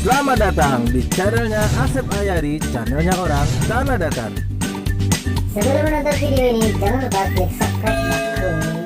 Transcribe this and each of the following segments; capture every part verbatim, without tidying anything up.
Selamat datang di channelnya Asep Ayari, channelnya orang Tanah Datar. Sebelum menonton video ini, jangan lupa klik subscribe dan komen.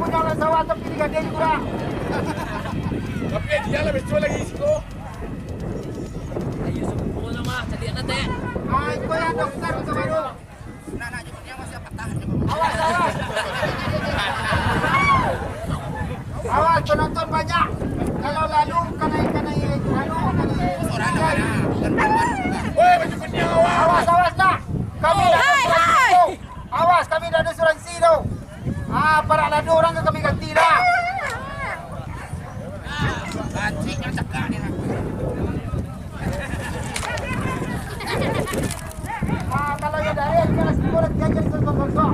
Punyo urang sawah tapi digadai urang. Tapi dia lah betul lagi siko. Ayo, sepuluh nama, caliak nak, Tek. Ah, iko yang dokter tu baru. Awas, awas. Awas, penonton banyak. Kalau lalu, kanai-kanai, anu, kanai. Woi, baju kuning, awas. Awas, awas, nak. Kami dah hai, hai. Awas, kami dah ada asuransi tu. Ah, parak lado urang ka kami ganti dah. Ganti nyo cakak ni lah. Ah, kalau yang dari, kita dah sepuluh, dia jadi sosok-sosok.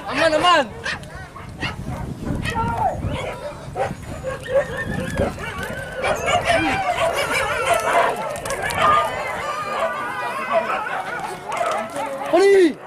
Aman, aman. Poli!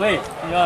Weh, ya.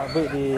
Baik di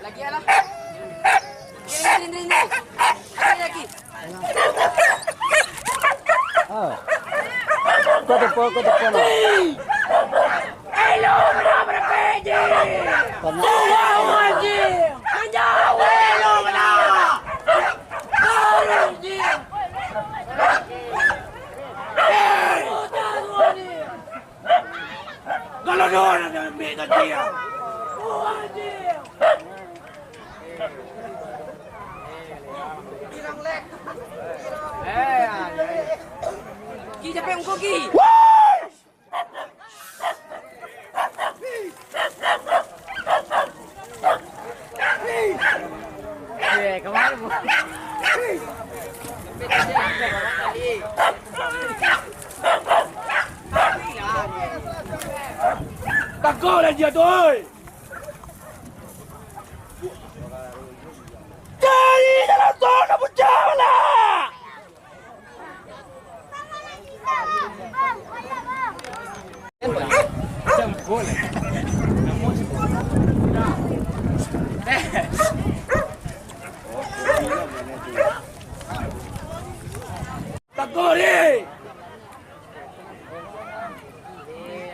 Lagi alah. Ini, ini, ini. Ada lagi. Ah. Kau depan, kau depan. Elok lah berpikir. Tenang. Jauh, anjing. Menjauh, elok lah. Jauh, anjing. Hei. Kalau dia nak ambil tadi, ya. Oh, anjing. Ki, capek engkau, Ki. Eh, kemana, Bu? Tagolah dia tu, oi! Cari jalan tol, nak pecah lah! Takut, eh!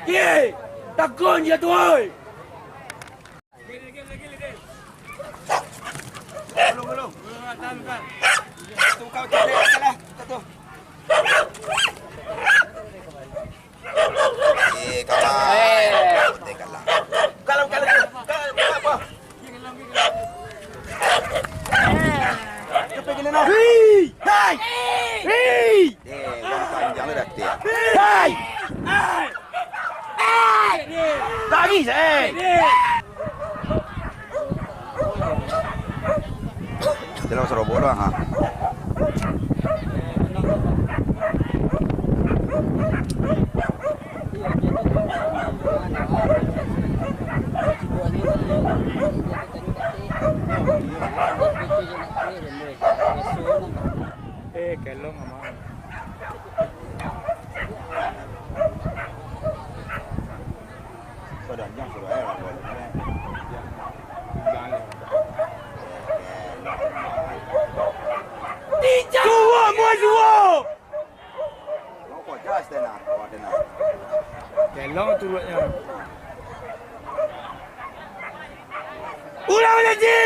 Eh! Takut je tu, oi! Eh, kalah. Eh, kalah. Kalah, kalah, kalah. Kalah, kalah apa? Hei! Hei! Hei! Eh, yang panjang tu dah tiap. Hai! Hai! Lagi, eh! Dalam serobok doang, ha. Eh, Kelong aman. Suwo, muai suwo! Kelong turuiknyo. Ulang, Haji!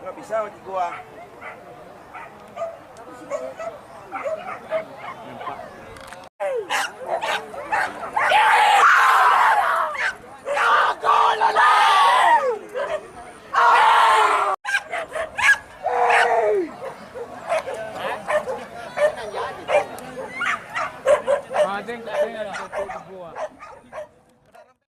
Kalau bisa, tigo ah. Ah, den, den, den, den, den, den.